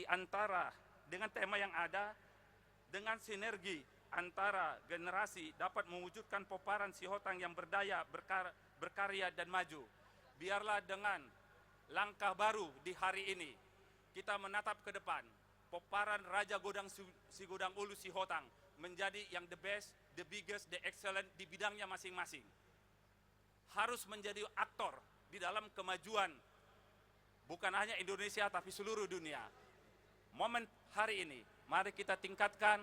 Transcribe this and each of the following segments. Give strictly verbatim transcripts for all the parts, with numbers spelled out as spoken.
antara, dengan tema yang ada, dengan sinergi antara generasi dapat mewujudkan pomparan Sihotang yang berdaya, berkar-, berkarya, dan maju. Biarlah dengan langkah baru di hari ini, kita menatap ke depan, pomparan Raja Godang Si-, Sigodang Ulu Sihotang menjadi yang the best, the biggest, the excellent di bidangnya masing-masing. Harus menjadi aktor di dalam kemajuan bukan hanya Indonesia, tapi seluruh dunia. Momen hari ini, mari kita tingkatkan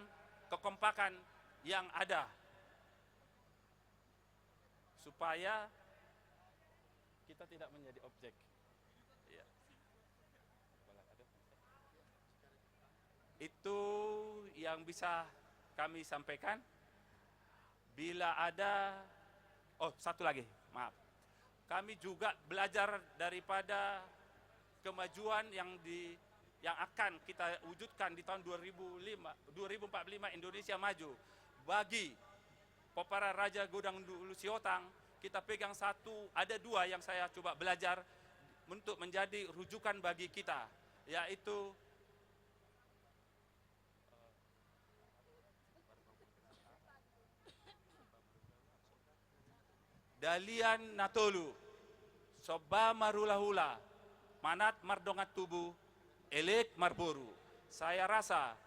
kekompakan yang ada supaya kita tidak menjadi objek. Iya. Itu yang bisa kami sampaikan. Bila ada, oh, satu lagi, maaf. Kami juga belajar daripada kemajuan yang di, yang akan kita wujudkan di tahun dua ribu lima, dua ribu empat puluh lima Indonesia maju. Bagi pomparan Raja Godang Ulu Sihotang, kita pegang satu, ada dua yang saya coba belajar untuk menjadi rujukan bagi kita, yaitu Dalihan na tolu, somba marhulahula, manat mardongan tubu, elek marboru. Saya rasa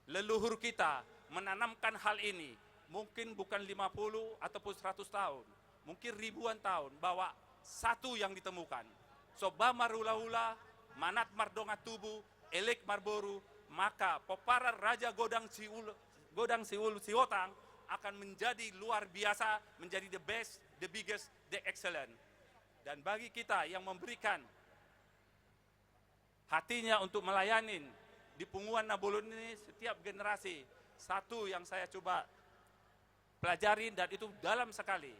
leluhur kita menanamkan hal ini, mungkin bukan lima puluh ataupun seratus tahun, mungkin ribuan tahun, bahwa satu yang ditemukan. Somba marhulahula, manat mardongan tubu, elek marboru, maka pomparan Raja Godang Siul-, Godang Siul Sihotang akan menjadi luar biasa, menjadi the best, the biggest, the excellent. Dan bagi kita yang memberikan hatinya untuk melayani di Punguan Nabolon ini, setiap generasi, satu yang saya coba pelajari dan itu dalam sekali,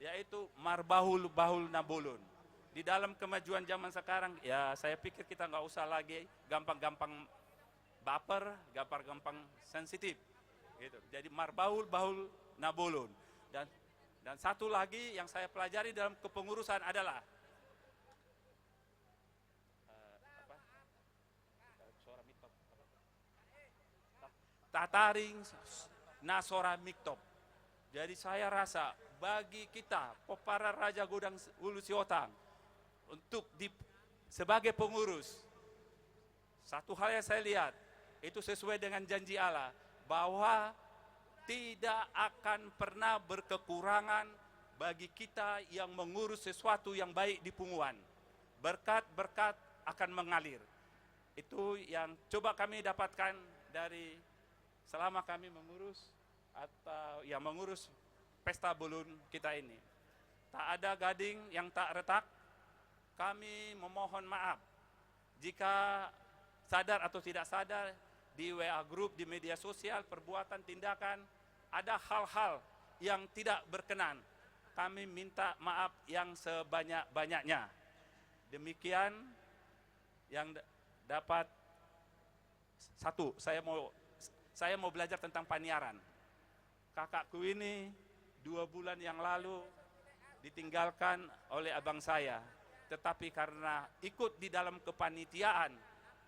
yaitu marbahul-bahul Nabolon. Di dalam kemajuan zaman sekarang, ya, saya pikir kita nggak usah lagi gampang-gampang baper, gampang-gampang sensitif. Gitu. Jadi marbahul-bahul Nabolon. Dan, dan satu lagi yang saya pelajari dalam kepengurusan adalah, eh, apa? Tataring na sora mintop. Jadi saya rasa bagi kita, pomparan Raja Godang Ulu Sihotang, untuk di, sebagai pengurus, satu hal yang saya lihat, itu sesuai dengan janji Allah, bahwa tidak akan pernah berkekurangan bagi kita yang mengurus sesuatu yang baik di punguan. Berkat-berkat akan mengalir. Itu yang coba kami dapatkan dari selama kami mengurus atau, ya, mengurus Pesta Bolon kita ini. Tak ada gading yang tak retak. Kami memohon maaf jika sadar atau tidak sadar di W A grup, di media sosial, perbuatan, tindakan, ada hal-hal yang tidak berkenan. Kami minta maaf yang sebanyak-banyaknya. Demikian yang d-, dapat. Satu, saya mau, saya mau belajar tentang paniaran. Kakakku ini dua bulan yang lalu ditinggalkan oleh abang saya, tetapi karena ikut di dalam kepanitiaan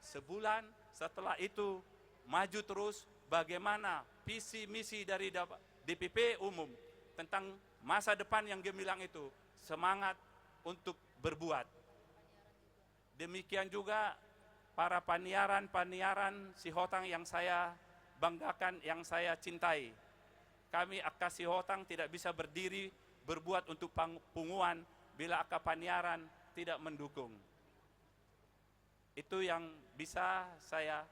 sebulan, setelah itu maju terus, bagaimana visi misi dari dap-, D P P umum tentang masa depan yang gemilang itu, semangat untuk berbuat. Demikian juga para paniaran-paniaran Sihotang yang saya banggakan, yang saya cintai. Kami angka Sihotang tidak bisa berdiri berbuat untuk pang-, punguan bila angka paniaran tidak mendukung. Itu yang bisa saya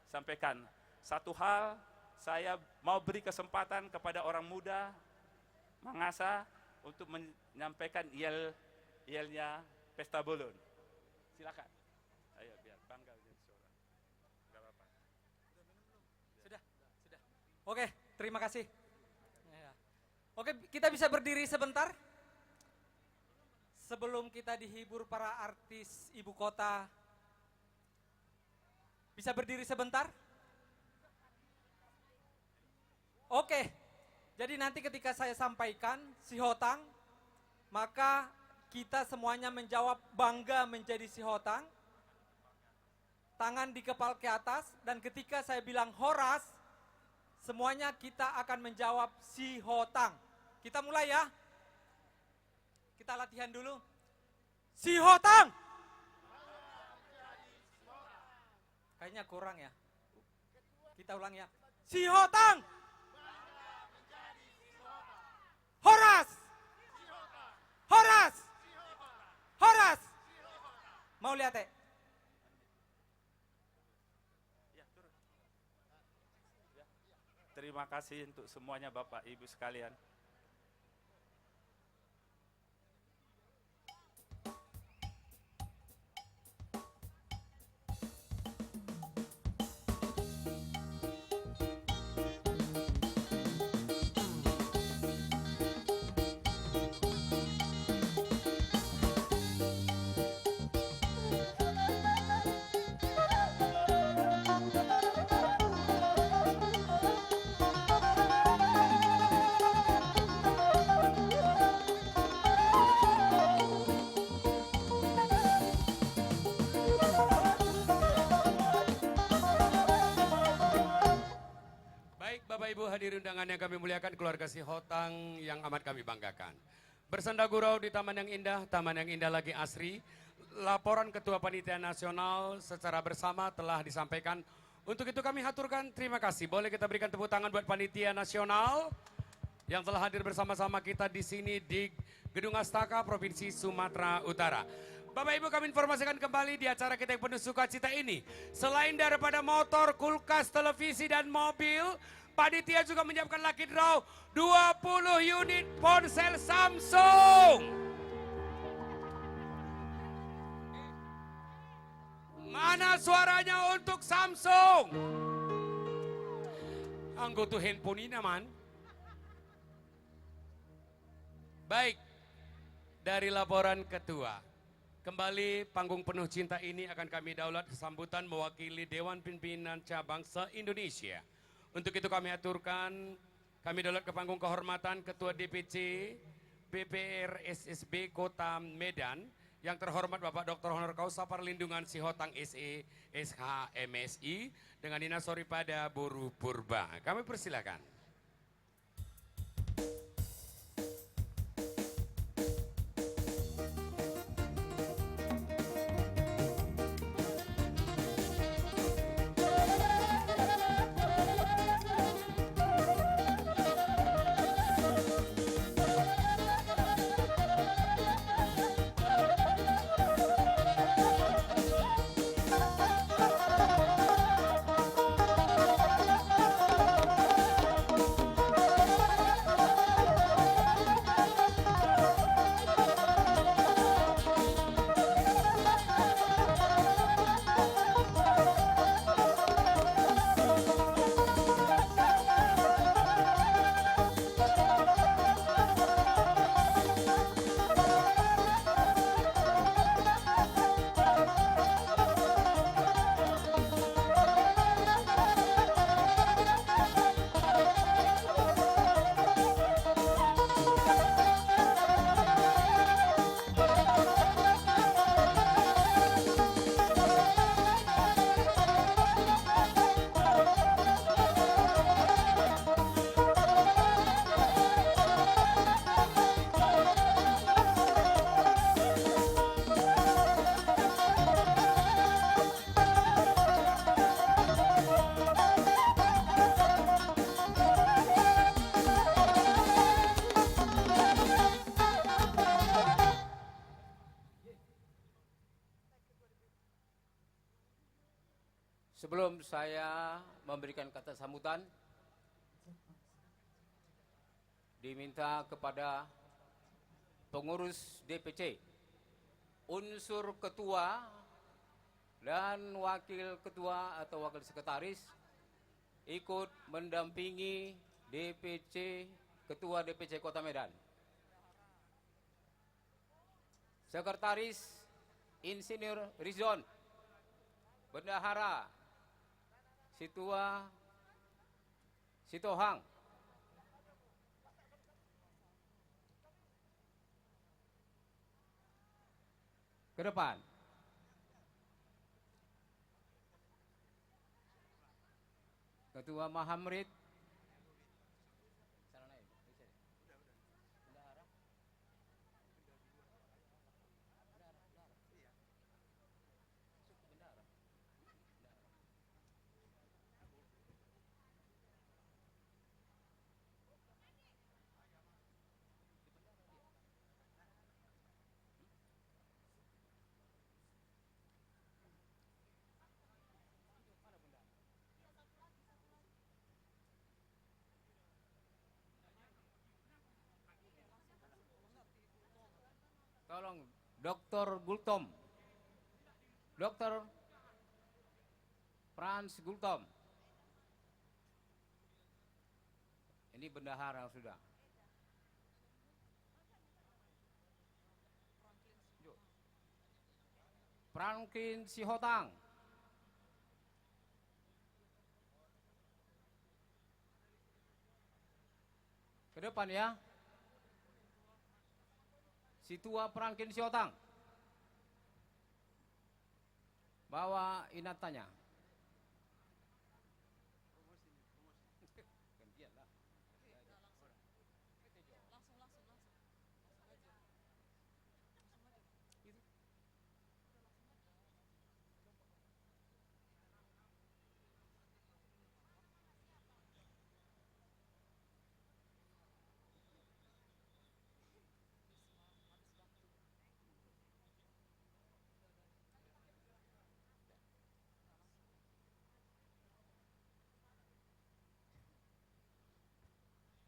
sampaikan. Satu hal, saya mau beri kesempatan kepada orang muda Mangasa untuk menyampaikan yel, yelnya Pesta Bolon. Silakan. Ayo, biar bangga jadi seorang. Nggak apa-apa. Sudah, sudah. Oke, terima kasih. Ya. Oke, kita bisa berdiri sebentar. Sebelum kita dihibur para artis ibu kota, bisa berdiri sebentar? Oke, jadi nanti ketika saya sampaikan Sihotang, maka kita semuanya menjawab bangga menjadi Sihotang. Tangan di kepala ke atas, dan ketika saya bilang horas, semuanya kita akan menjawab sihotang. Kita mulai ya. Kita latihan dulu. Sihotang. Kayaknya kurang ya. Kita ulang ya. Sihotang. Horas. Horas. Horas. Mauliate. Terima kasih untuk semuanya, Bapak Ibu sekalian. Baik, Bapak Ibu hadirin undangan yang kami muliakan, keluarga Sihotang yang amat kami banggakan. Bersenda gurau di taman yang indah, taman yang indah lagi asri. Laporan Ketua Panitia Nasional secara bersama telah disampaikan. Untuk itu kami haturkan terima kasih. Boleh kita berikan tepuk tangan buat Panitia Nasional yang telah hadir bersama-sama kita di sini di Gedung Astaka, Provinsi Sumatera Utara. Bapak Ibu, kami informasikan kembali di acara kita yang penuh sukacita ini, selain daripada motor, kulkas, televisi, dan mobil, panitia juga menyiapkan lucky draw dua puluh unit ponsel Samsung. Mana suaranya untuk Samsung? Anggo tu handphone i na man. Baik, dari laporan ketua. Kembali panggung penuh cinta ini akan kami daulat sambutan mewakili Dewan Pimpinan Cabang se-Indonesia. Untuk itu kami aturkan, kami daulat ke panggung kehormatan Ketua D P C P P R S S B Kota Medan, yang terhormat Bapak Doktor Honor Kausa Parlindungan Sihotang S E, S H, M Si, dengan Ina Soripada Boru Purba. Kami persilakan. Sebelum saya memberikan kata sambutan, diminta kepada pengurus D P C, unsur ketua dan wakil ketua atau wakil sekretaris ikut mendampingi D P C, Ketua D P C Kota Medan. Sekretaris Insinyur Rizon, Bendahara Situa Sitohang. Ke depan. Ketua Mahamrit. Tolong, Doktor Gultom. Doktor Franz Gultom. Ini bendahara sudah. Franklin Sihotang. Ke depan ya. Situa Franklin Sihotang. Bawa inantanya. Gantian lah.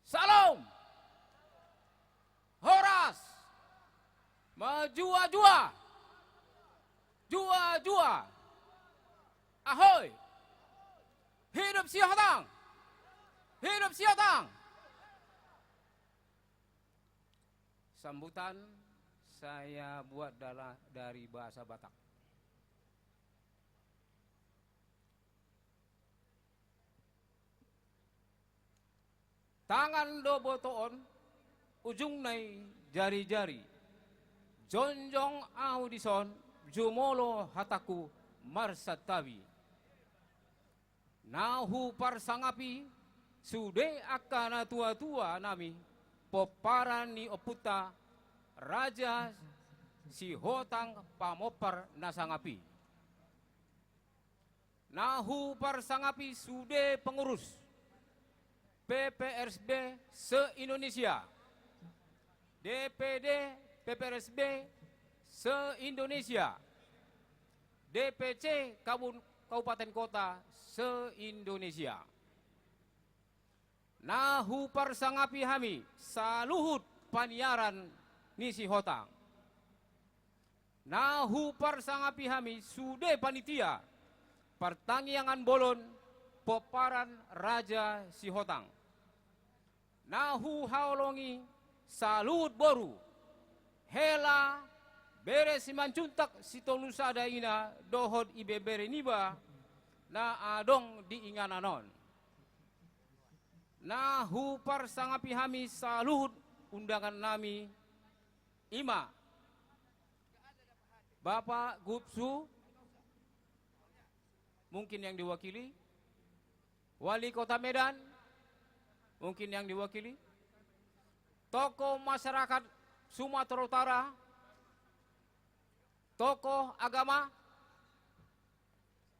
Salam. Horas. Majuajua. Juajua. Ahoy. Hidup Sihotang. Hidup Sihotang. Sambutan saya buat dala-, dari bahasa Batak. Tangan do botoon, ujungna i jari-jari. Jongjong ahu dison, jumolo hatangku marsantabi. Na huparsangapi sude angka natua-tua nami, pomparan ni ompunta Raja Sihotang Pamompar na sangap i. Na huparsangapi sude pengurus P P R S B se-Indonesia, D P D P P R S B se-Indonesia, D P C kabun-, kabupaten kota se-Indonesia. Na huparsangapi hami saluhut paniaran ni Sihotang. Na huparsangapi hami sude panitia partangiangan bolon pomparan Raja Sihotang. Na huhaholongi saluhut boru, hela, bere Simanjuntak Sitolusada ina dohot ibebere niba na adong di inganan on. Na huparsangapi hami saluhut undangan nami, i ma Bapak Gubsu, mungkin yang diwakili, Wali Kota Medan, mungkin yang diwakili, tokoh masyarakat Sumatera Utara, tokoh agama,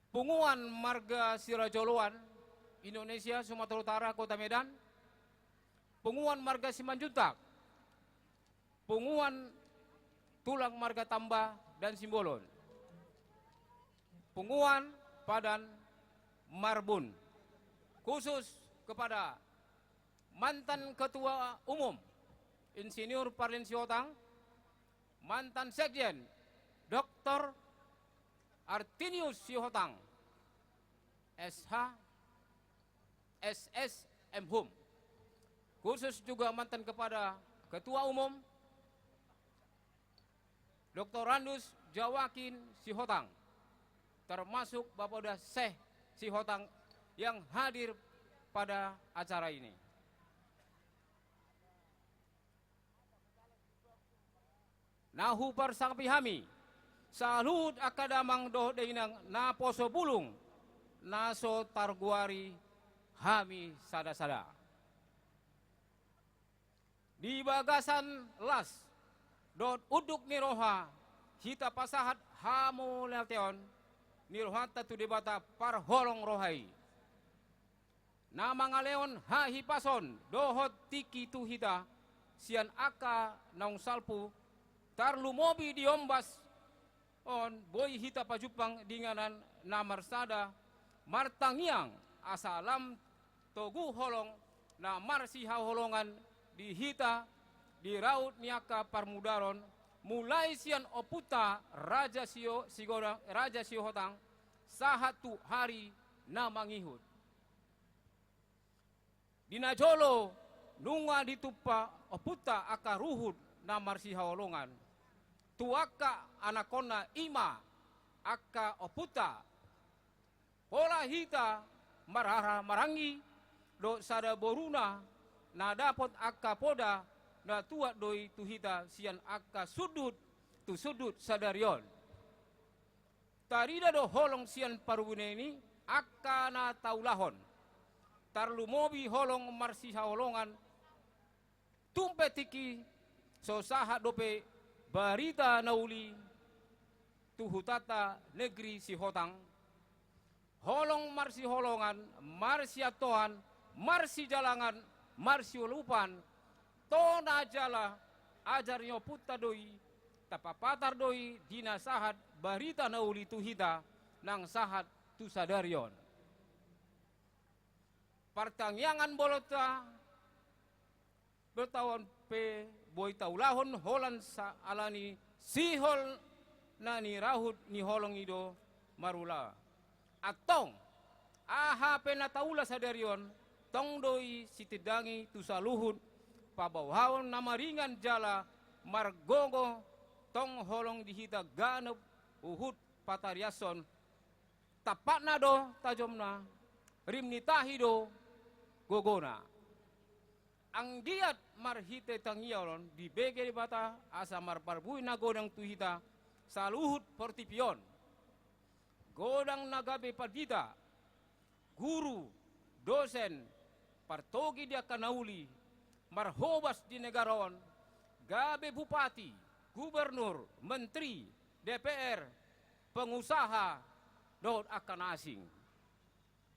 punguan marga Sirajoloan, Indonesia, Sumatera Utara, Kota Medan, punguan marga Simanjuntak, punguan tulang marga Tamba dan Simbolon, punguan Padan Marbun, khusus kepada mantan Ketua Umum Insinyur Parlin Sihotang, mantan Sekjen Doktor Artinius Sihotang, S H, S S, M Hum. Khusus juga mantan kepada Ketua Umum Doktorandus Jawakin Sihotang, termasuk Bapeda Syekh Sihotang yang hadir pada acara ini. Na huparsangapi hami saluhut angka damang dohot dainang naposo bulung, na so targoari hami sada-sada. Di bagasan las dohot unduk ni roha hita pasahat hamauliateon ni rohanta tu Debata parholong roha i, na mangalehon hahipason dohot tingki tu hita sian angka naung salpu, tarlumobi di ombas on boi hita pajumpang di inganan na marsada, martangiang asa lam togu holong na marsihaholongan di hita di raut ni angka parmudaron, mulai sian ompunta Raja Sio-, Sigodang, Raja Sihotang, sahat tu ari na mangihut. Di na jolo nunga ditumpa ompunta angka ruhut na marsihaholongan tu angka anakkonna, i ma angka ompunta. Pola hita marhaha maranggi dohot sada boruna na dapot angka poda na tuat do i tu hita sian angka sundut tu sundut sadari on. Tarida do holong sian parbuena i angka na taulahon, tarlumobi holong marsihaholongan. Tung pe tingki so sahat dope barita na uli tu hutanta negeri Sihotang, holong marsihaholongan, marsiantoan, marsijalangan, marsiolopan, tona jala ajar ni ompunta do i, tapapatar do i di na sahat barita na uli tu hita nang sahat tu sadari on. Partangiangan bolonta, bolonta on pe boi taulahon holan sa-, ala ni sihol na nirahut ni holong i do marula. Antong, aha pe na taula sadari on, tong do i sitindangi tu saluhut paboahon na maringan jala margogo, tong holong di hita ganup huhut patariashon. Tampakna do tajomna, rim ni tahi do gogona. Anggiat marhite tangiang on dibege Debata asa marparbue na godang tu hita saluhut portibi on. Godang na gabe pandita, guru, dosen, partogi di angka na uli, marhobas di negara on, gabe bupati, gubernur, menteri, D P R, pengusaha, dohot angka na asing.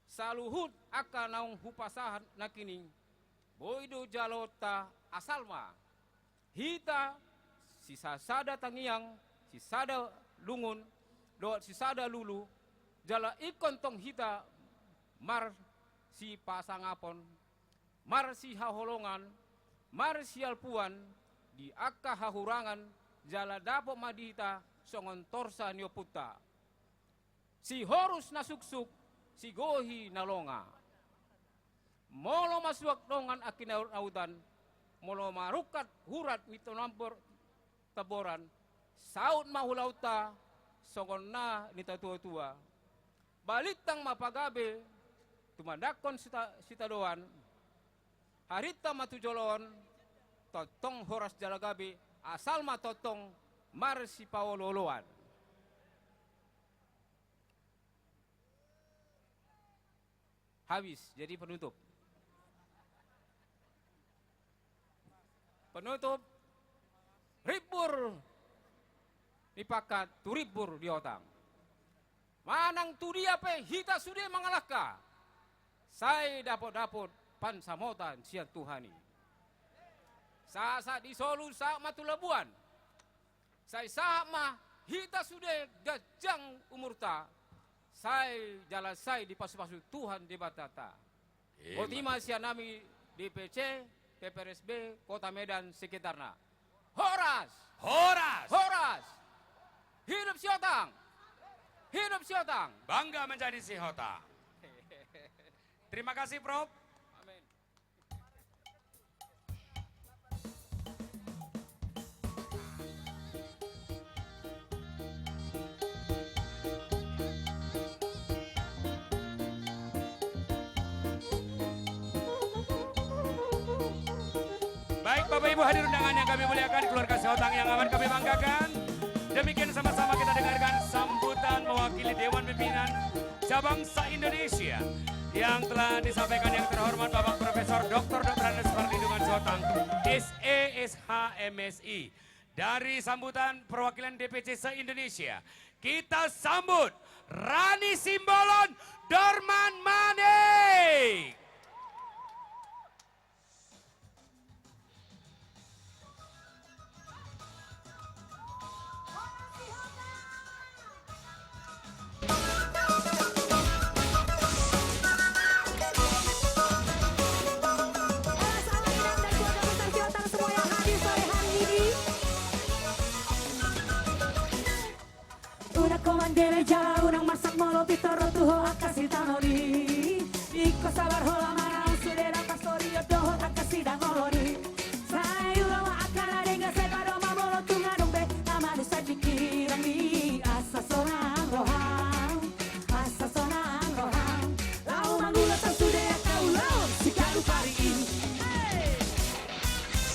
Saluhut angka naung hupasahat nangkining, boi do jaloonta asal ma hita sisasada tangiang, sisada lungun, dohot sisada lulu, jala ingkon tong hita marsipasangapon, marsihaholongan, marsialpuan di angka hahurangan, jala dapot ma di hita songon torsa ni ompunta. Sihorus na suksuk, sigohi na longa. Molo masuak dongan angka na naut-nautan, molo marungkat hurat ni tanombor tamboran, saut ma ulaonta songon na nitatua-tua. Balintang ma pagabe tumandangkon sita-, sitadoan, harinta ma tu jolo on, tongtong horas jala gabe, asal ma tongtong marsipaolo-oloan. Habis, jadi penutup. Penutup, rimbur ni pangkat tu rimbur ni hotang. Manang tudia pe hita sude mangalangka, sai dapot-dapot pansamotan sian Tuhan i. Sahat-sahat di solu sahat ma tu labuan. Sai sahat ma hita sude ganjang umurta, sai jala sai dipasu-pasu Tuhan Debatanta. Ima tutu. Boti ma sian hami D P C, P P R S B, Kota Medan, sekitarna. Horas! Horas! Horas! Hidup Sihotang! Hidup Sihotang! Bangga menjadi Sihotang. Terima kasih, Prof. Amin. Baik, Bapak Ibu hadirin undangan yang kami muliakan, keluarga Sihotang yang amat kami banggakan. Demikian sama-sama kita dengarkan sambutan mewakili Dewan Pimpinan Cabang se-Indonesia. Yang telah disampaikan yang terhormat Bapak Profesor Doktor Doktor Andes Fardinungan Sihotang, S E, S H, M Si. Dari sambutan perwakilan D P C se-Indonesia, kita sambut Rani Simbolon Dorman Manik. Unang ho mandele jala unang marsak molo pintor ro tu ho angka sitanoli. Ingkon sabar hola manaon sude na pastori on dohot angka sidangoloni. Sai ulaon angka na denggan sai padomu molo tung adong be na manusa pikiranni. Asa sonang roham, asa sonang roham. Laho mangulahon sude angka ulaon siganup ari i. Hei!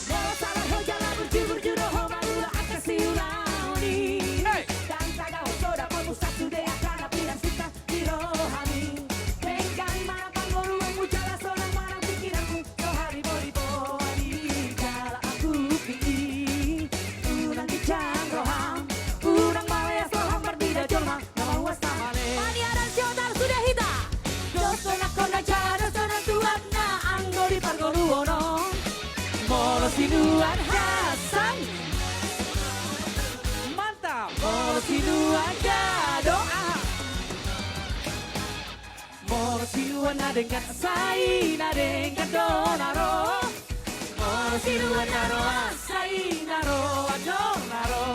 Molo sabar ho jala burju-burju do ho mangula angka siulaon i. Hei! Ndang taga ho so dapotmu sasude angka na pinarsinta di rohami. Denggan manang parngoluanmu jala sonang manang pikiranmu. So hariboriboan i jala angkup i. Unang ginjang roham, unang maleas roham marnida jolma. Paniaran Sihotang sude hita. Dos do nangkon na jala dos do nantuan na anggo di parngoluon on. Molo sinuan hasang. Mantap. Molo sinuan gado. Aha. Molo sinuan na denggan sai na denggan do na ro. Molo sinuan na roa sai na roa do na ro.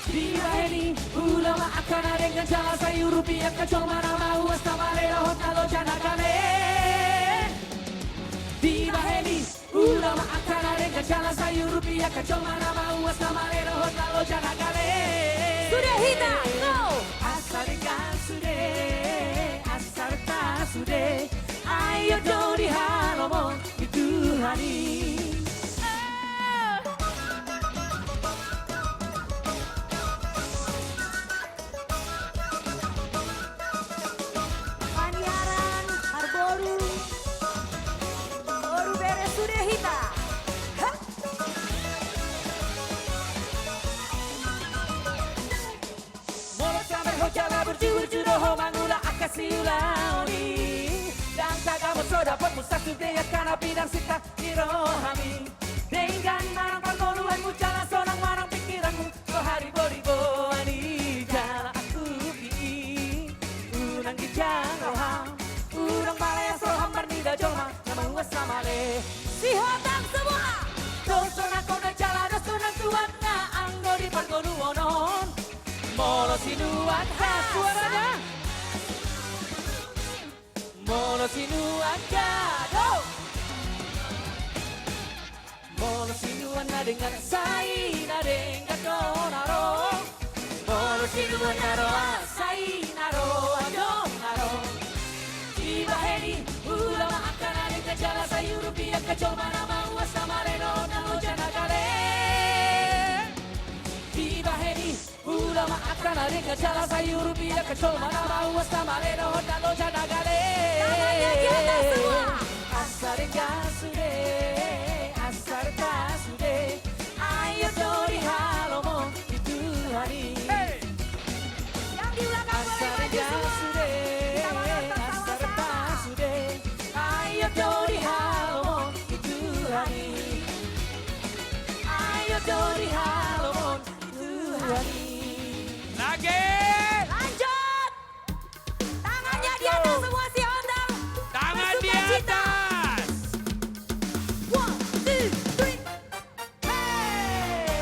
Dibahen i ulaon angka na denggan jala sai urupi angka jolma na mauas na male dohot na loja na gale. Dibahen i ulaon angka na denggan jala sai urupi angka jolma na mauas na male dohot na loja na gale. Sude hita, go! Asa denggan sude, asa renta sude. Ai on do di halomon ni Tuhan i. Paniaran, arboru, boru, bere sude hita. Hah? Molo sabar ho jala burju-burju do ho mangula angka siulaon i. Ndang taga ho so dapotmu sasude angka na pinarsinta di rohami. Denggan manang parngoluanmu jala sonang manang pikiranmu. So hariboriboan i jala angkup i. Unang ginjang roham, unang maleas roham marnida jolma na mauas na male. Sihotang semua. Dos do nangkon na jala dos do nantuan na anggo di parngoluon on. Molo sinuan hasang. Suaranya. Molo sinuan gado. Molo sinuan na denggan sai na denggan do na ro. Molo sinuan na roa sai na roa do na ro. Dibahen i ulaon angka na denggan jala sai urupi angka jolma na mauas na male dohot na loja na gale. Dibahen i ulaon angka na denggan jala sai urupi angka jolma na mauas na male dohot na loja na gale. Tangannya di atas semua. Asa denggan sude, asa renta sude. Ai on do di halomon ni Tuhan i. Hei. Yang di belakang boleh maju semua. Kita makan bersama-sama. Asa denggan sude, asa renta sude. Ai on do di halomon ni Tuhan i. Ai on do di halomon. Lagi. Lanjut. Tangannya di atas semua, Sihotang. Tangan di atas. One, two, three. Hei.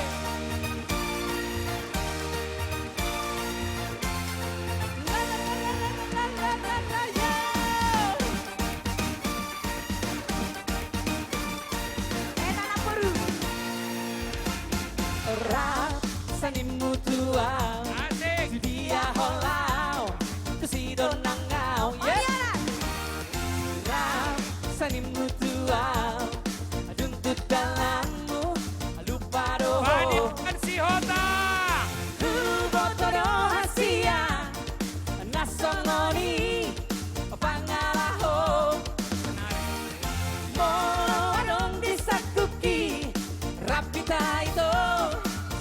Rap sanimmu tu au. Asik. Tu dia ho laho, tu si do nang au. Yes. Rap sanimmu tu au. Dung tu dalanmu lupa do ho. Paniaran Sihotang. Huboto do hasian na songon i pangalaho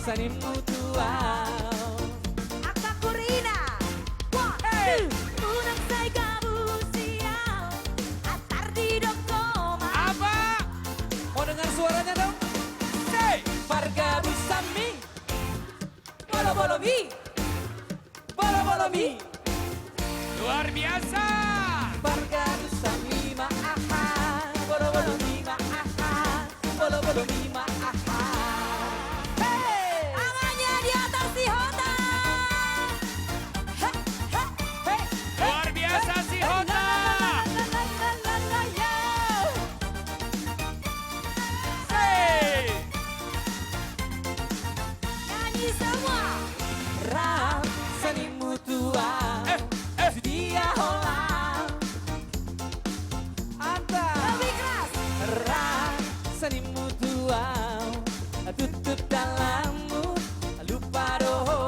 Sanimmu tu au. Angka kurina. One, two. Unang sai gabus sian au, antar didok ho ma. Apa? Mau dengar suaranya dong? Say. Pargabusanmi. Bolobolomi. Bolobolomi. Luar biasa. Pargabusanmi ma aha, bolobolomi ma aha, bolobolomi ma aha. Hei. Tangannya di atas si Hota. He, he, he, he. Luar biasa si Hota. Hei. Nyanyi semua. Rap, sanimmu tu au. Eh, eh. Sudia holan. Anta. Lebih keras. Rap, sanimmu tu au. Tutup dalanmu, lupa do ho.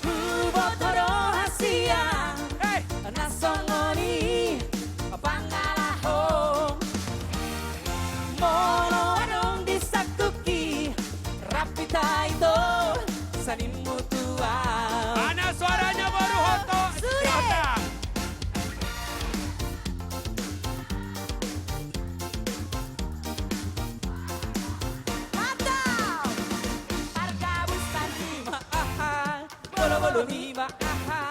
Huboto do hasian. Hei. Na songon i pangalahom. Molo adong disangkuki, rap hita ito, sanimmu tu au. Mana suaranya boru Hota? Sudah. Hota. Mantap. Pargabusanmi ma aha, bolobolomi ma aha.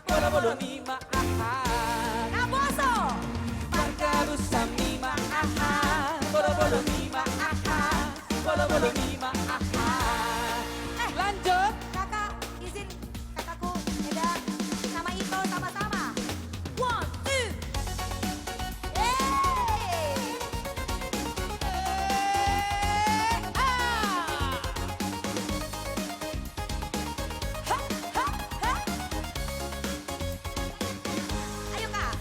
Bolobolomi ma aha. Naposo. Pargabusanmi ma aha. Bolobolomi ma aha. Bolobolomi ma aha. Eh, lanjut. Kakak, izin kakakku, Eda, sama Ito sama-sama. One, two. Yeay. Eh, ah. Ha, ha, ha. Ayo, Kak.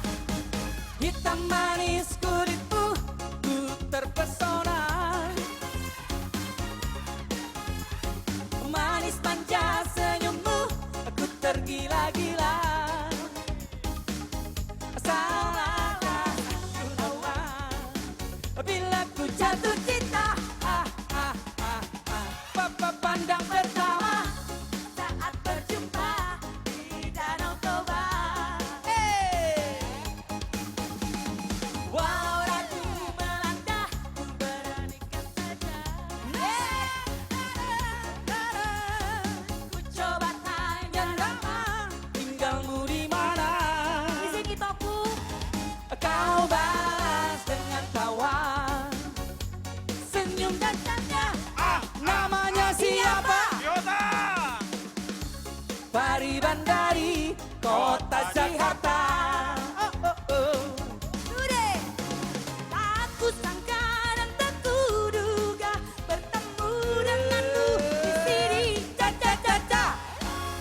Hitam manis kulitmu, ku terpesona. Manis manja senyummu, ku tergila-gila. Salahkah ku tahu bila ku jatuh cinta? Ah, ah, ah, ah. Pa-, pa-, pandang pertama saat berjumpa di Danau Toba. Hei. Walau ragu melanda, ku beranikan saja. Hei. Ku coba tanya nama, tinggalmu di mana? Di sini, Toku. Kau balas dengan tawa, senyum dan tanya, ah, namanya siapa? Yota. Pariban dari kota Jakarta. Oh, oh, oh. Sudah. Tak kusangka dan tak kuduga bertemu denganmu di sini. Ca, ca, ca, ca.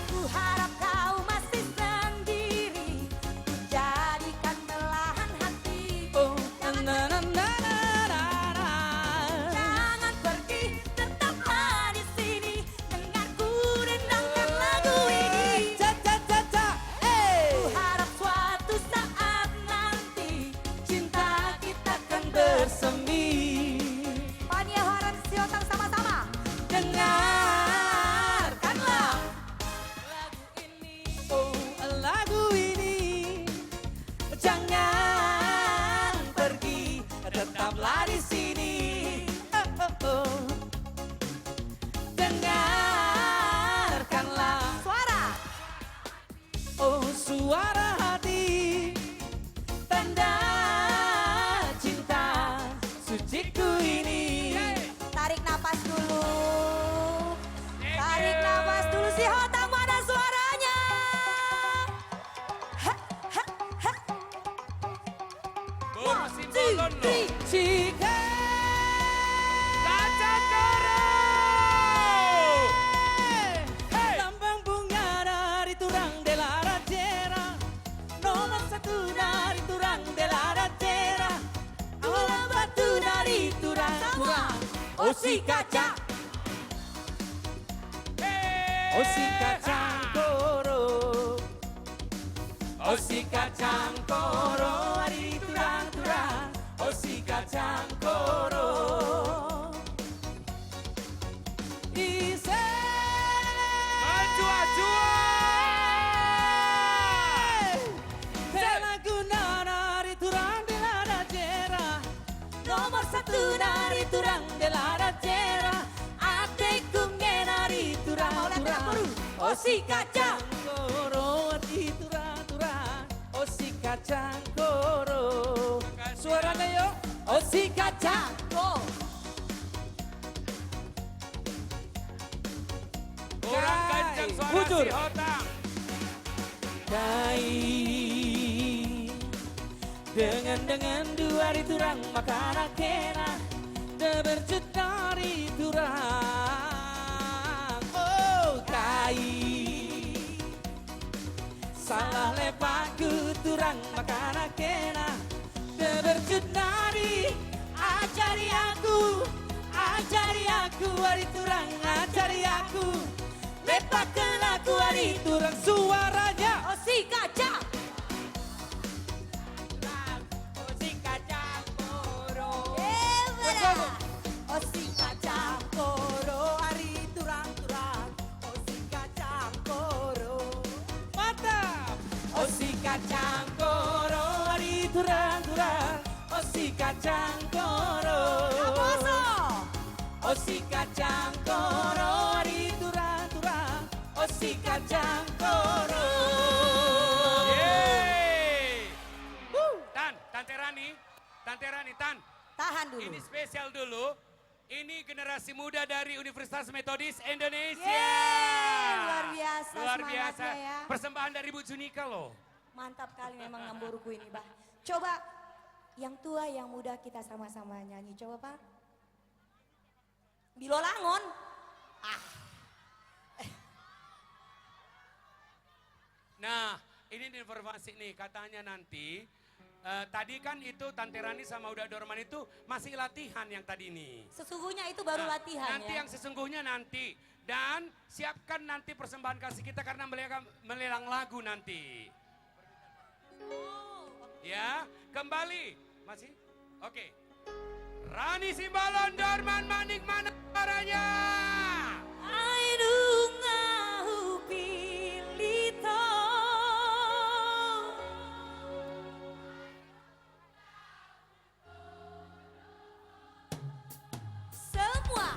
Ku harap kau masih sendiri, ku jadikan belahan hati. Oh, na, na, na. Jangan pergi, tetaplah di sini. Dengar ku dendangkan lagu ini. Ca, ca, ca, ca. Eh. Ku harap suatu saat nanti cinta kita kan bersemi. Paniaharan siotang sama-sama. Dengarkanlah lagu ini. Oh, lagu ini. Jangan pergi, tetaplah di sini. Oh, oh, oh. Dengarkanlah. Suara. Oh, suara hati, tanda cinta suciku ini. Tarik napas dulu. Tarik napas dulu. Si Hotang, mana suaranya? Ha, ha, ha. One, two, three. Cika. Caca Koro. Hei. Lambang bunga dari Tulang Delaran Jera. Nomor satu dari Tulang Delaran Jera. Gula batu dari Tulang. Sama. Tulang. Osi kaca. Hei. Osi kacang koro. Osi kacang koro, ari turang-turang, osi kacang koro. Osi kacang. Koro, ari turang-turang, osi kacang koro. Suaranya, yo. Osi kacang. Go. Kurang kencang suara si Hotang. Kai. Dengan-dengan dua ari turang makanan kena, da berjut ari turang. Oh, kai. Salah lepakku turang makanan kena, da berjut ari. Ajari aku, ajari aku, ari turang, ajari aku. Lepakkan aku ari turang suaranya. Osi kacang. Osi kacang koro. Eh, bara. Osi kacang koro, ari turang-turang. Osi kacang koro. Mantap. Osi kacang koro, ari turang-turang. Osi kacang koro. Naposo. Osi kacang koro, ari turang-turang. Osi kacang koro. Yeay. Tan, Tante Rani, Tante Rani, Tan. Tahan dulu. Ini spesial dulu. Ini generasi muda dari Universitas Metodis Indonesia. Yeay, luar biasa semangatnya, ya. Persembahan dari Bu Junika, loh. Mantap kali memang namboruku ini, bah. Coba yang tua, yang muda kita sama-sama nyanyi. Coba, Pak. Bilolangon. Ah. Nah, ini informasi nih, katanya nanti, eh, tadi kan itu Tante Rani sama Uda Dorman itu masih latihan yang tadi nih. Sesungguhnya itu baru latihan, nanti ya. Yang sesungguhnya nanti. Dan siapkan nanti persembahan kasih kita karena melelang, melelang lagu nanti. Ya, kembali. Masih? Oke. Rani Simbolon, Dorman Manik, mana suaranya? Ai nunga hupillit ho. Semua.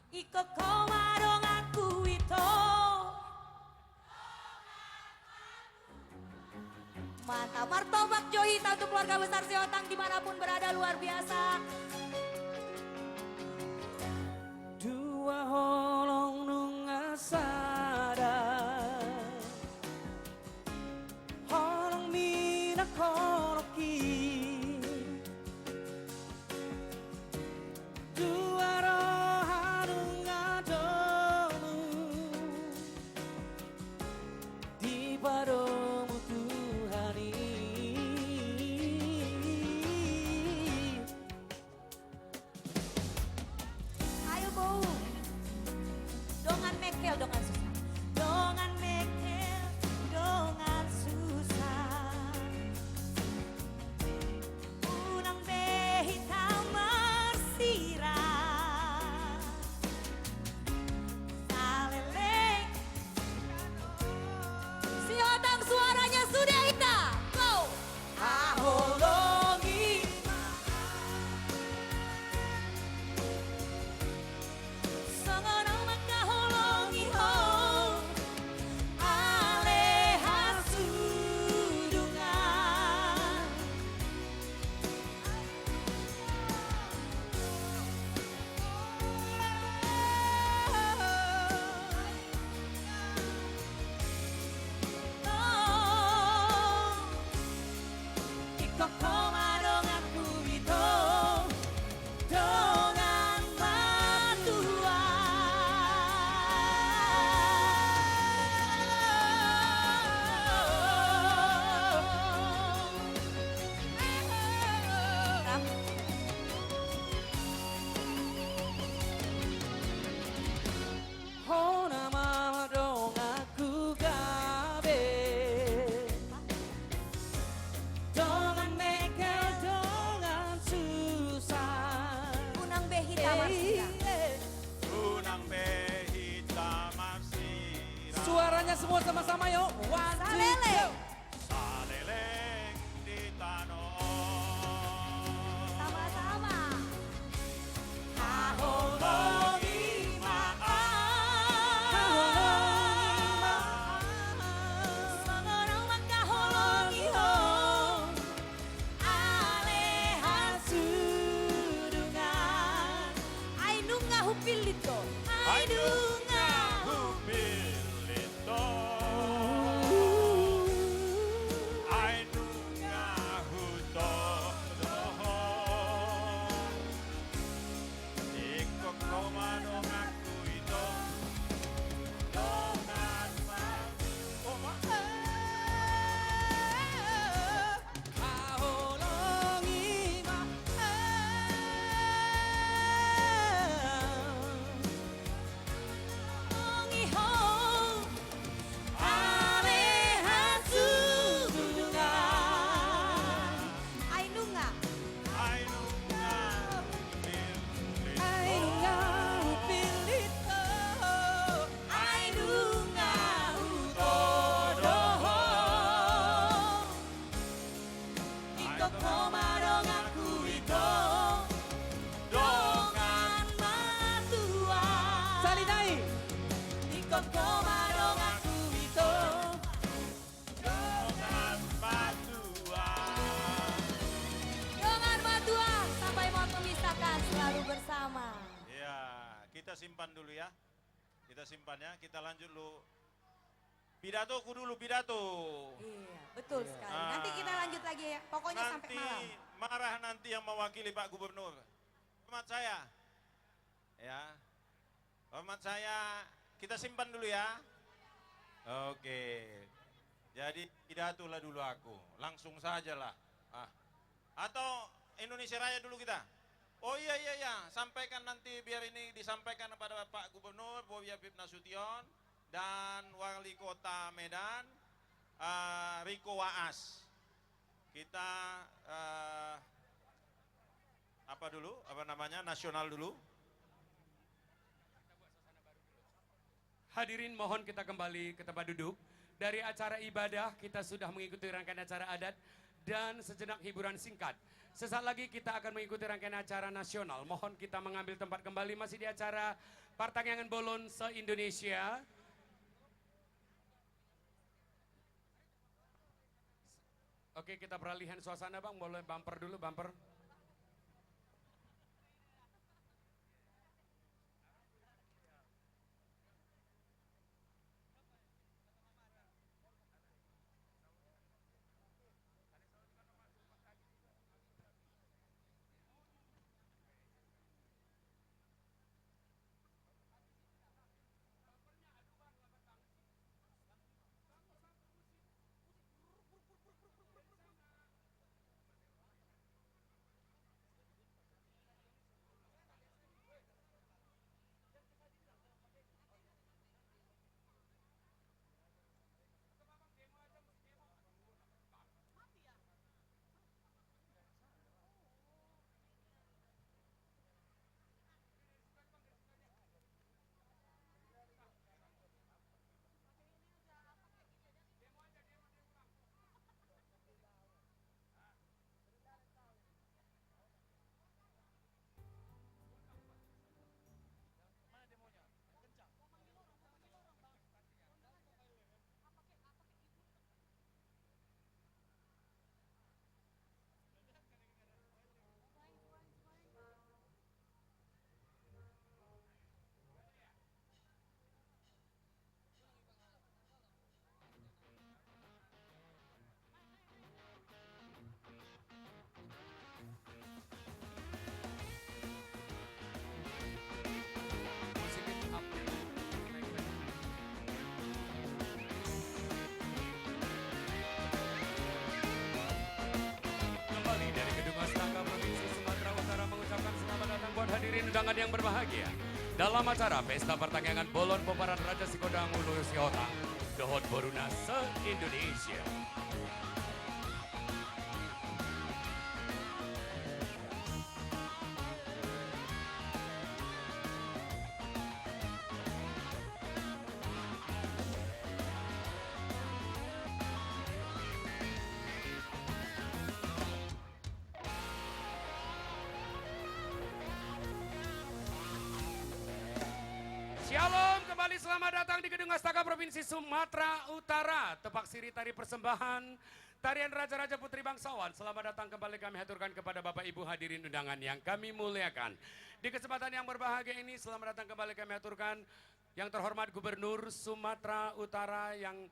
Ingkon ho ma donganku ito. Mantap, martopak jo hita untuk keluarga besar Sihotang dimanapun berada, luar biasa. Dua holong nunga sada, holong minak holong ki. Dua roha nunga domu dipadomu Tuhan i. Ayo, Boru. Dongan mengkel, dongan susah. Dongan mengkel, dongan susah. Unang be hita marsirang. Saleleng. Sihotang, suaranya sudah hita. Go. Haholongi ma. Songon au mangkaholongi ho ale hasudungan. Ingkon ho ma donganku ito, dongan matua. Ho nama donganku gabe. Dongan mengkel, dongan susah. Unang be hita marsirang. Eh, eh. Unang be hita marsirang. Suaranya semua sama-sama, yuk. One, two, go. Saleleng. Saleleng di tano on. Sama-sama. Haholongi ma. Haholongi. Nunga hupillit ho, ai nunga hutodo ho. Ingkon ho ma donganku ito, dongan ma. Oh, ma. Haholongi ma. Haholongi ho. Ale hasudungan. Ai nunga. Ai nunga hupillit ho. Ai nunga hupillit ho. Ai nunga hutodo ho. Ingkon ho ma donganku ito, dongan matua. Sahali nai. Ingkon ho ma donganku ito, dongan matua. Dongan matua, sampai mau memisahkan, selalu bersama. Ya, kita simpan dulu ya. Kita simpan ya, kita lanjut dulu. Pidatoku dulu, pidato. Iya, betul sekali. Nanti kita lanjut lagi ya, pokoknya sampai malam. Nanti marah nanti yang mewakili Pak Gubernur. Hormat saya. Ya. Hormat saya, kita simpan dulu ya. Oke. Jadi, pidato lah dulu aku. Langsung saja lah. Ah. Atau Indonesia Raya dulu kita? Oh iya, iya, iya. Sampaikan nanti, biar ini disampaikan kepada Pak Gubernur Bobi Afif Nasution dan Wali Kota Medan, eh, Riko Waas. Kita, eh, apa dulu? Apa namanya? Nasional dulu. Hadirin, mohon kita kembali ke tempat duduk. Dari acara ibadah, kita sudah mengikuti rangkaian acara adat dan sejenak hiburan singkat. Sesaat lagi kita akan mengikuti rangkaian acara nasional. Mohon kita mengambil tempat kembali, masih di acara Partangiangan Bolon se-Indonesia. Oke, kita peralihan suasana, Bang. Boleh bumper dulu, bumper. Kembali dari Gedung Astaka Provinsi Sumatera Utara mengucapkan selamat datang buat hadirin undangan yang berbahagia dalam acara Pesta Partangiangan Bolon Pomparan Raja Sikodang Ulu Sihotang dohot boruna se-Indonesia. Syalom, kembali selamat datang di Gedung Astaka Provinsi Sumatera Utara. Tepak siri tari persembahan Tarian Raja-Raja Putri Bangsawan, selamat datang kembali kami haturkan kepada Bapak Ibu hadirin undangan yang kami muliakan. Di kesempatan yang berbahagia ini, selamat datang kembali kami haturkan yang terhormat Gubernur Sumatera Utara yang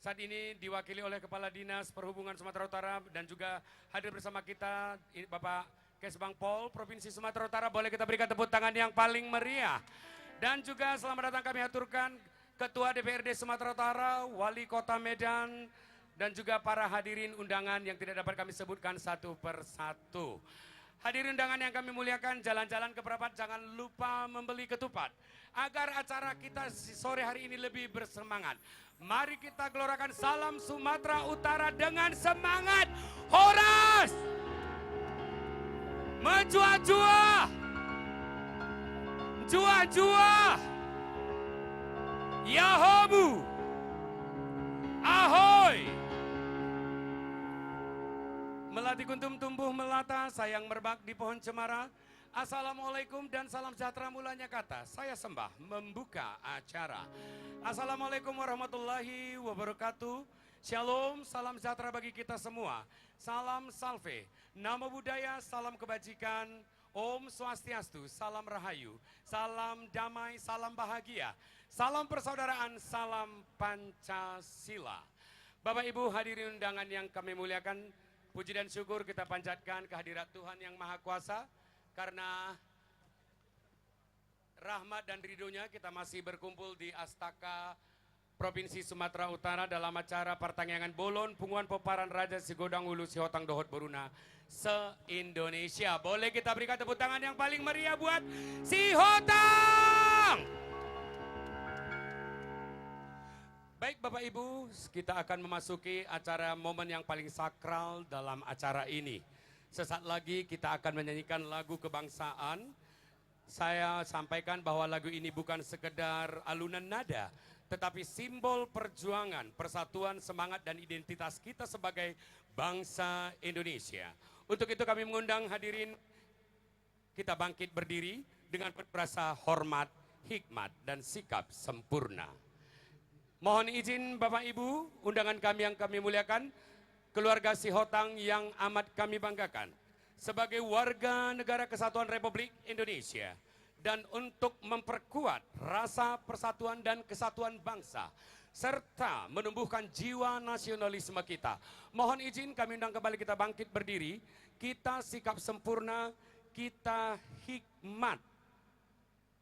saat ini diwakili oleh Kepala Dinas Perhubungan Sumatera Utara dan juga hadir bersama kita, i-, Bapak Kesbang Pol Provinsi Sumatera Utara. Boleh kita berikan tepuk tangan yang paling meriah. Dan juga selamat datang kami haturkan Ketua D P R D Sumatera Utara, Wali Kota Medan, dan juga para hadirin undangan yang tidak dapat kami sebutkan satu per satu. Hadirin undangan yang kami muliakan, jalan-jalan ke Prappat, jangan lupa membeli ketupat. Agar acara kita si-, sore hari ini lebih bersemangat, mari kita gelorakan salam Sumatera Utara dengan semangat. Horas! Menjuah-juah! Juah-juah! Yahomu! Ahoy! Melati kuntum tumbuh melata, sayang merebak di pohon cemara. Assalamualaikum dan salam sejahtera mulanya kata. Saya Sembah membuka acara. Assalamualaikum warahmatullahi wabarakatuh. Shalom, salam sejahtera bagi kita semua. Salam Salve, Namo Buddhaya, salam kebajikan, Om Swastiastu, salam rahayu, salam damai, salam bahagia, salam persaudaraan, salam Pancasila. Bapak Ibu hadirin undangan yang kami muliakan, puji dan syukur kita panjatkan kehadirat Tuhan Yang Maha Kuasa, karena rahmat dan ridho-Nya kita masih berkumpul di Astaka Provinsi Sumatera Utara dalam acara partangiangan bolon punguan pomparan Raja Sigodang Ulu Sihotang dohot boruna se-Indonesia. Boleh kita berikan tepuk tangan yang paling meriah buat Sihotang. Baik, Bapak Ibu, kita akan memasuki acara momen yang paling sakral dalam acara ini. Sesaat lagi kita akan menyanyikan lagu kebangsaan. Saya sampaikan bahwa lagu ini bukan sekedar alunan nada, tetapi simbol perjuangan, persatuan, semangat, dan identitas kita sebagai bangsa Indonesia. Untuk itu kami mengundang hadirin kita bangkit berdiri dengan penuh rasa hormat, hikmat, dan sikap sempurna. Mohon izin Bapak Ibu, undangan kami yang kami muliakan, keluarga Sihotang yang amat kami banggakan, sebagai warga negara kesatuan Republik Indonesia, dan untuk memperkuat rasa persatuan dan kesatuan bangsa, serta menumbuhkan jiwa nasionalisme kita. Mohon izin kami undang kembali kita bangkit berdiri, kita sikap sempurna, kita hikmat.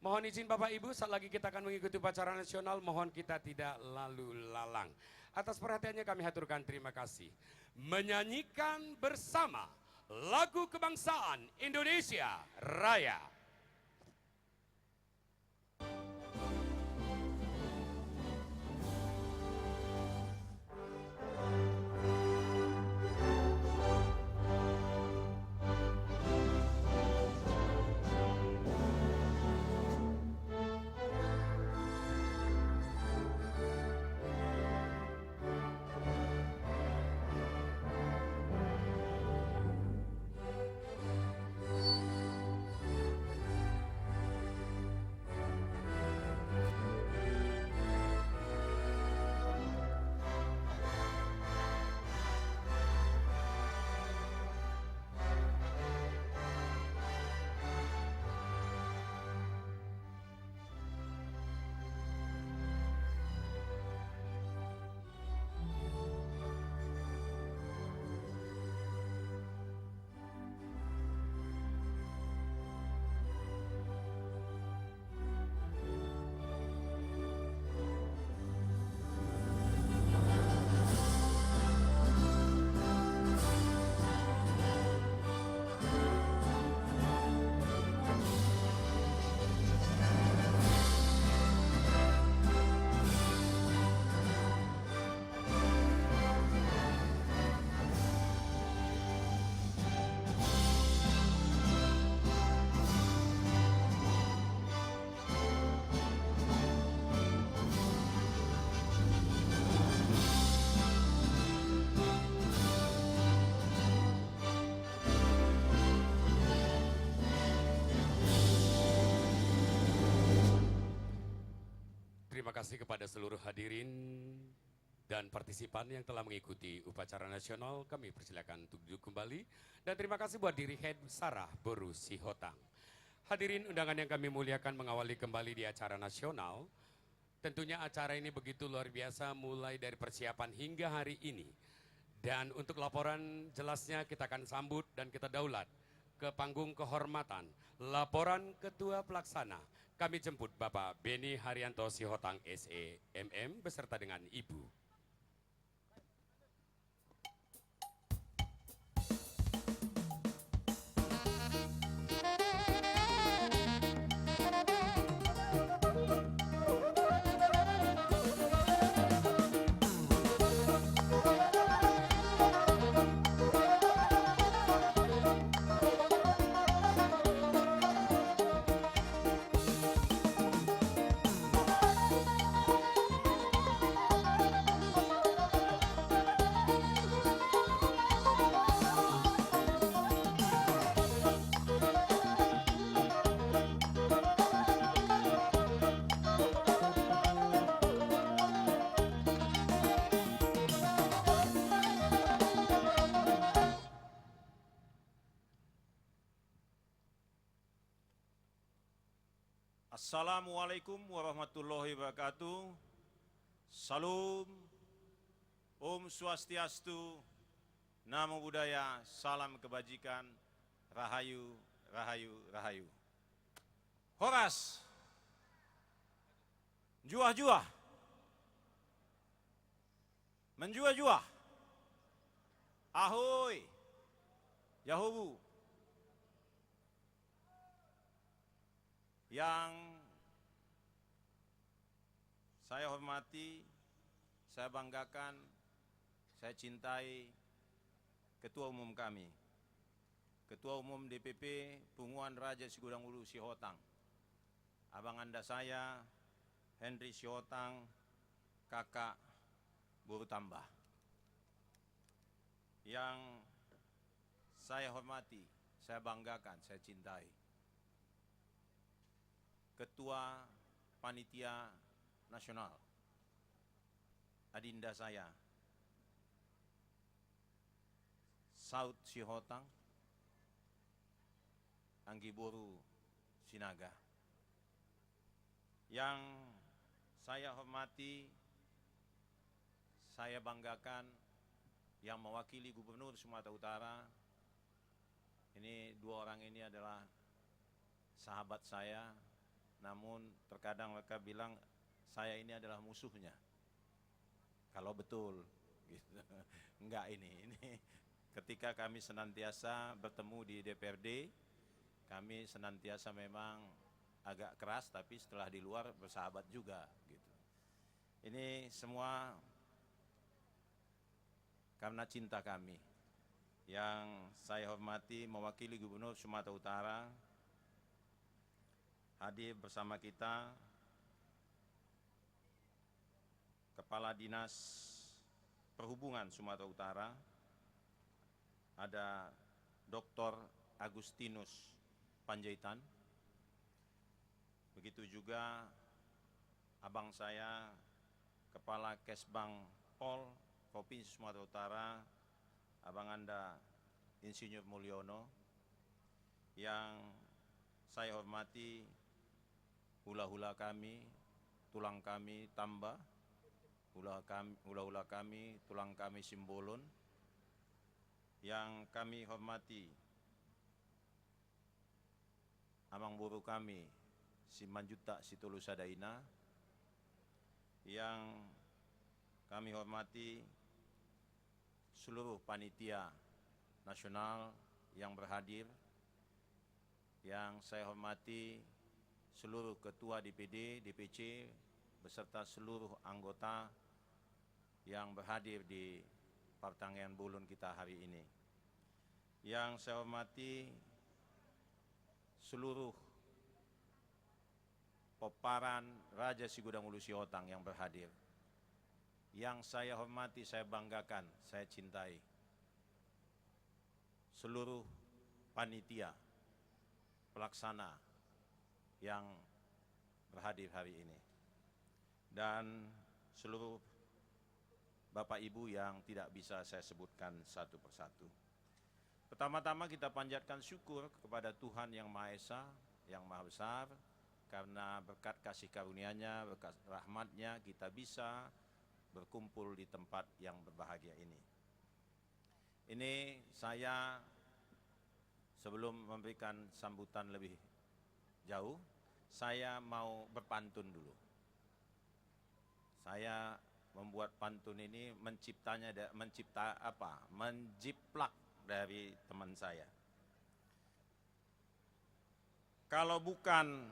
Mohon izin Bapak Ibu, saat lagi kita akan mengikuti upacara nasional, mohon kita tidak lalu lalang. Atas perhatiannya kami haturkan terima kasih. Menyanyikan bersama lagu kebangsaan Indonesia Raya. Terima kasih kepada seluruh hadirin. dan partisipan yang telah mengikuti upacara nasional, kami persilakan untuk duduk kembali. Dan terima kasih buat diri head Sarah boru Sihotang. Hadirin undangan yang kami muliakan, mengawali kembali di acara nasional. Tentunya acara ini begitu luar biasa, mulai dari persiapan hingga hari ini. Dan untuk laporan jelasnya, kita akan sambut dan kita daulat ke panggung kehormatan. Laporan Ketua Pelaksana, kami jemput Bapak Beni Haryanto Sihotang, S E, M M, beserta dengan Ibu. Assalamualaikum warahmatullahi wabarakatuh. Salam, Om Swastiastu, Namo Buddhaya, salam kebajikan, rahayu, rahayu, rahayu. Horas. Juah-juah. Menjuah-juah. Ahoi. Yahubu. Yang saya hormati, saya banggakan, saya cintai Ketua Umum kami, Ketua Umum D P P Punguan Raja Sigodang Ulu Sihotang, abang anda saya, Henry Sihotang, kakak boru Tamba. Yang saya hormati, saya banggakan, saya cintai, Ketua Panitia Nasional, adinda saya, Saud Sihotang, anggiboru Sinaga. Yang saya hormati, saya banggakan, yang mewakili Gubernur Sumatera Utara, ini dua orang ini adalah sahabat saya, namun terkadang mereka bilang saya ini adalah musuhnya. Kalau betul, gitu. Enggak ini, ini ketika kami senantiasa bertemu di D P R D, kami senantiasa memang agak keras, tapi setelah di luar bersahabat juga, gitu. Ini semua karena cinta kami. Yang saya hormati, mewakili Gubernur Sumatera Utara, hadir bersama kita Kepala Dinas Perhubungan Sumatera Utara, ada Doktor Agustinus Panjaitan. Begitu juga abang saya, Kepala Kesbangpol Provinsi Sumatera Utara, abang anda Insinyur Mulyono. Yang saya hormati hula-hula kami, tulang kami Tamba, hula kam-, hula-hula kami, tulang kami Simbolon. Yang kami hormati amangboru kami Simanjuntak Sitolusada Ina, yang kami hormati seluruh panitia nasional yang berhadir, yang saya hormati seluruh ketua D P D, D P C, beserta seluruh anggota yang berhadir di partangiangan bolon kita hari ini. Yang saya hormati seluruh pomparan Raja Sigodang Ulu Sihotang yang berhadir. Yang saya hormati, saya banggakan, saya cintai seluruh panitia pelaksana yang berhadir hari ini. Dan seluruh Bapak Ibu yang tidak bisa saya sebutkan satu persatu. Pertama-tama kita panjatkan syukur kepada Tuhan Yang Maha Esa, Yang Maha Besar, karena berkat kasih karunia-Nya, berkat rahmat-Nya, kita bisa berkumpul di tempat yang berbahagia ini. Ini saya, sebelum memberikan sambutan lebih jauh, saya mau berpantun dulu. Saya membuat pantun ini menciptanya da-, mencipta apa? Menjiplak dari teman saya. Kalau bukan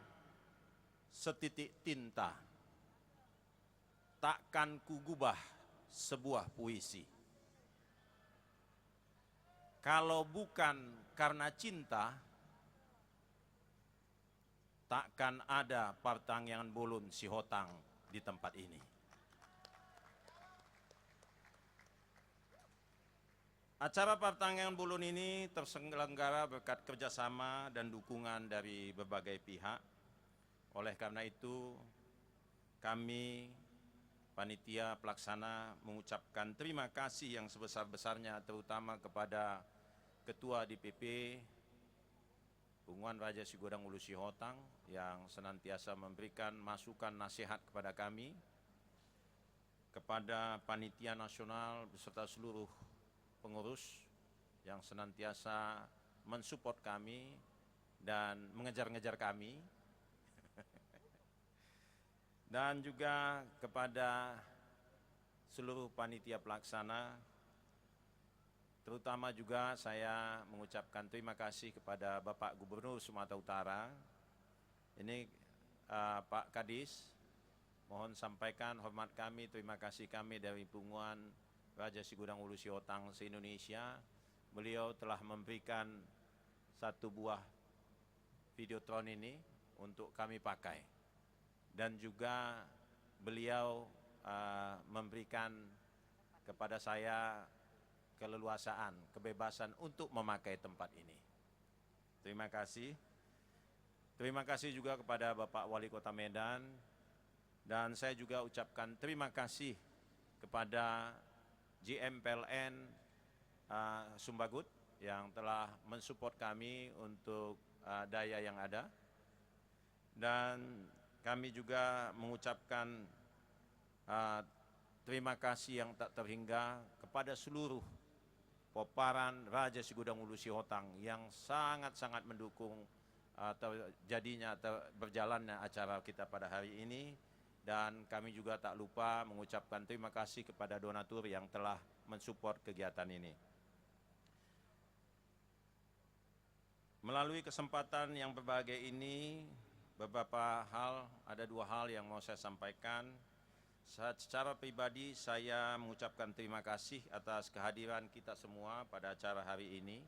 setitik tinta, takkan kugubah sebuah puisi. Kalau bukan karena cinta, takkan ada partangiangan bolon Sihotang di tempat ini. Acara partangiangan bolon ini terselenggara berkat kerjasama dan dukungan dari berbagai pihak. Oleh karena itu, kami, panitia pelaksana, mengucapkan terima kasih yang sebesar-besarnya, terutama kepada Ketua D P P, Punguan Raja Sigodang Ulu Sihotang, yang senantiasa memberikan masukan nasihat kepada kami, kepada panitia nasional beserta seluruh pengurus yang senantiasa mensupport kami dan mengejar-ngejar kami, dan juga kepada seluruh panitia pelaksana. Terutama juga saya mengucapkan terima kasih kepada Bapak Gubernur Sumatera Utara. Ini, eh, Pak Kadis, mohon sampaikan hormat kami, terima kasih kami dari Punguan Raja Sigodang Ulu Sihotang se-Indonesia. Beliau telah memberikan satu buah Videotron ini untuk kami pakai. Dan juga beliau, eh, memberikan kepada saya keleluasaan, kebebasan untuk memakai tempat ini. Terima kasih. Terima kasih juga kepada Bapak Wali Kota Medan, dan saya juga ucapkan terima kasih kepada G M P L N, eh, Sumbagut yang telah mensupport kami untuk, eh, daya yang ada. Dan kami juga mengucapkan, eh, terima kasih yang tak terhingga kepada seluruh pomparan Raja Sigodang Ulu Sihotang yang sangat-sangat mendukung, eh, terjadinya, ter-, berjalannya acara kita pada hari ini. Dan kami juga tak lupa mengucapkan terima kasih kepada donatur yang telah mensupport kegiatan ini. Melalui kesempatan yang berbahagia ini, beberapa hal, ada dua hal yang mau saya sampaikan. Sa-, secara pribadi, saya mengucapkan terima kasih atas kehadiran kita semua pada acara hari ini.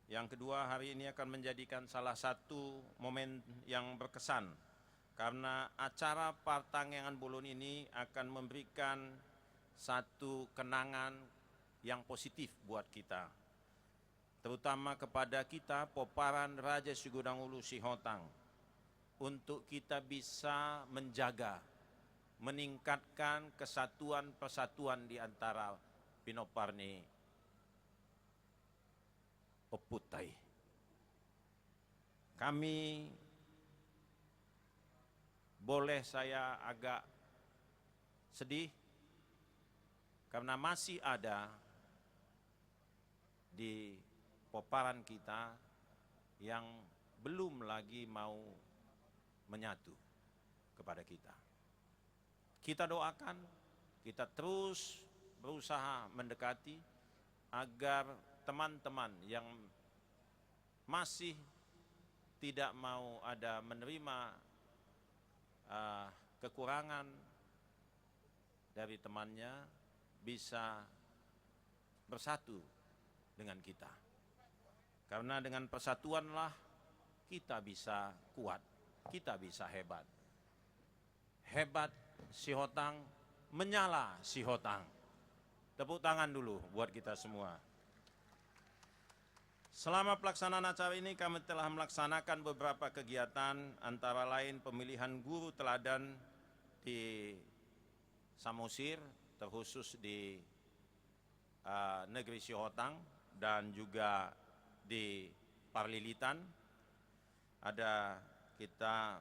Yang kedua, hari ini akan menjadikan salah satu momen yang berkesan, karena acara partangiangan bolon ini akan memberikan satu kenangan yang positif buat kita, terutama kepada kita, pomparan Raja Sigodang Ulu Sihotang, untuk kita bisa menjaga, meningkatkan kesatuan persatuan di antara pinompar ni ompunta i. Kami, boleh saya agak sedih karena masih ada di pomparan kita yang belum lagi mau menyatu kepada kita. Kita doakan, kita terus berusaha mendekati agar teman-teman yang masih tidak mau ada menerima, eh, kekurangan dari temannya bisa bersatu dengan kita. Karena dengan persatuanlah kita bisa kuat, kita bisa hebat. Hebat Sihotang, menyala Sihotang. Tepuk tangan dulu buat kita semua. Selama pelaksanaan acara ini, kami telah melaksanakan beberapa kegiatan, antara lain pemilihan guru teladan di Samosir, terkhusus di, eh, negeri Sihotang dan juga di Parlilitan. Ada kita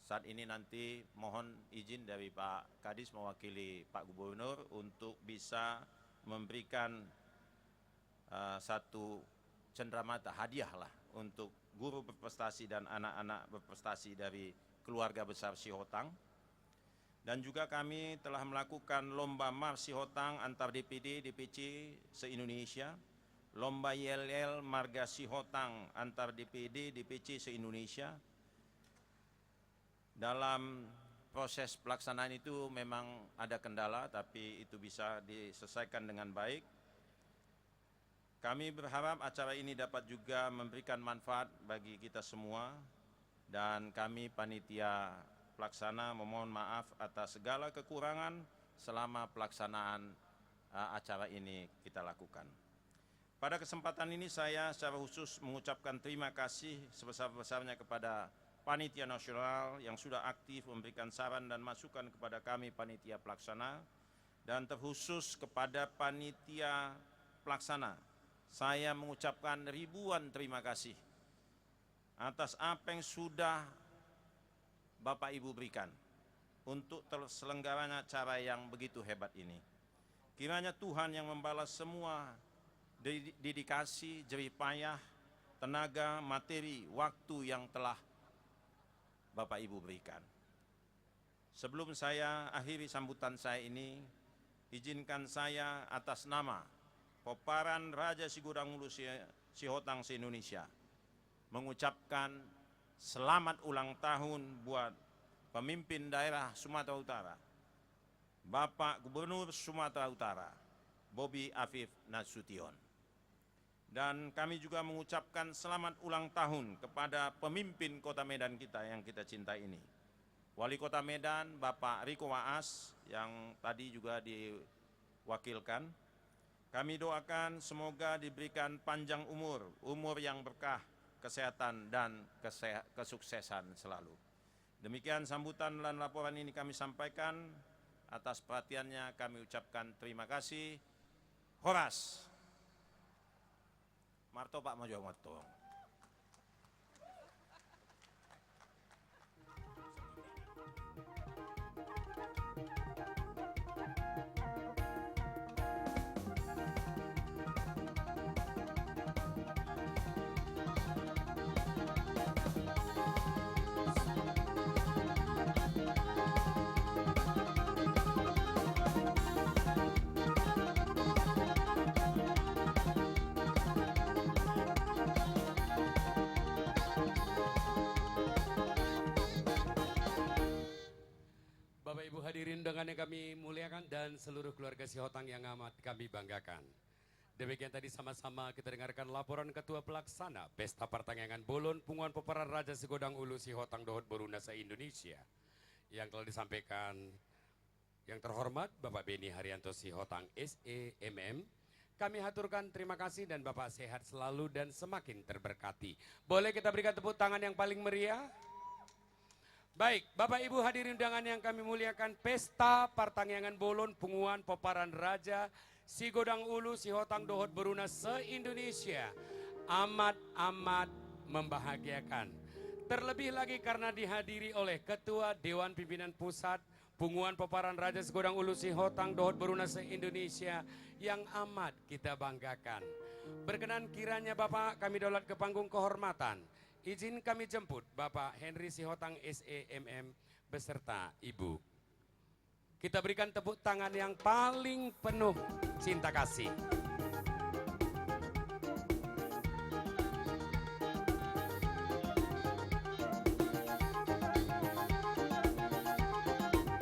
saat ini nanti mohon izin dari Pak Kadis mewakili Pak Gubernur untuk bisa memberikan, eh, satu cenderamata, hadiah lah, untuk guru berprestasi dan anak-anak berprestasi dari keluarga besar Sihotang. Dan juga kami telah melakukan lomba Mars Sihotang antar D P D, D P C se-Indonesia, lomba yel-yel marga Sihotang antar D P D, D P C se-Indonesia. Dalam proses pelaksanaan itu memang ada kendala, tapi itu bisa diselesaikan dengan baik. Kami berharap acara ini dapat juga memberikan manfaat bagi kita semua, dan kami panitia pelaksana memohon maaf atas segala kekurangan selama pelaksanaan, eh, acara ini kita lakukan. Pada kesempatan ini saya secara khusus mengucapkan terima kasih sebesar-besarnya kepada panitia nasional yang sudah aktif memberikan saran dan masukan kepada kami panitia pelaksana, dan terkhusus kepada panitia pelaksana. Saya mengucapkan ribuan terima kasih atas apa yang sudah Bapak Ibu berikan untuk terselenggaranya acara yang begitu hebat ini. Kiranya Tuhan yang membalas semua de-, dedikasi, jerih payah, tenaga, materi, waktu yang telah Bapak Ibu berikan. Sebelum saya akhiri sambutan saya ini, izinkan saya atas nama Pomparan Raja Sigodang Ulu Si-, Sihotang se-Indonesia mengucapkan selamat ulang tahun buat pemimpin daerah Sumatera Utara, Bapak Gubernur Sumatera Utara, Bobi Afif Nasution. Dan kami juga mengucapkan selamat ulang tahun kepada pemimpin Kota Medan kita yang kita cintai ini. Wali Kota Medan, Bapak Riko Waas, yang tadi juga diwakilkan. Kami doakan semoga diberikan panjang umur, umur yang berkah, kesehatan, dan kese-, kesuksesan selalu. Demikian sambutan dan laporan ini kami sampaikan. Atas perhatiannya kami ucapkan terima kasih. Horas. Marto, Pak, maju, Marto. Bapak Ibu hadirin undangan yang kami muliakan dan seluruh keluarga Sihotang yang amat kami banggakan. Demikian tadi sama-sama kita dengarkan laporan Ketua Pelaksana Pesta Partangiangan Bolon Punguan Pomparan Raja Sigodang Ulu Sihotang dohot boruna se-Indonesia yang telah disampaikan yang terhormat Bapak Beni Haryanto Sihotang S E M M. Kami haturkan terima kasih dan Bapak sehat selalu dan semakin terberkati. Boleh kita berikan tepuk tangan yang paling meriah? Baik, Bapak Ibu hadirin undangan yang kami muliakan, Pesta Partangiangan Bolon Punguan Pomparan Raja Sigodang Ulu Sihotang dohot boruna se-Indonesia amat-amat membahagiakan. Terlebih lagi karena dihadiri oleh Ketua Dewan Pimpinan Pusat Punguan Pomparan Raja Sigodang Ulu Sihotang dohot boruna se-Indonesia yang amat kita banggakan. Berkenan kiranya Bapak kami daulat ke panggung kehormatan. Izin kami jemput Bapak Henry Sihotang S E M M beserta Ibu. Kita berikan tepuk tangan yang paling penuh cinta kasih.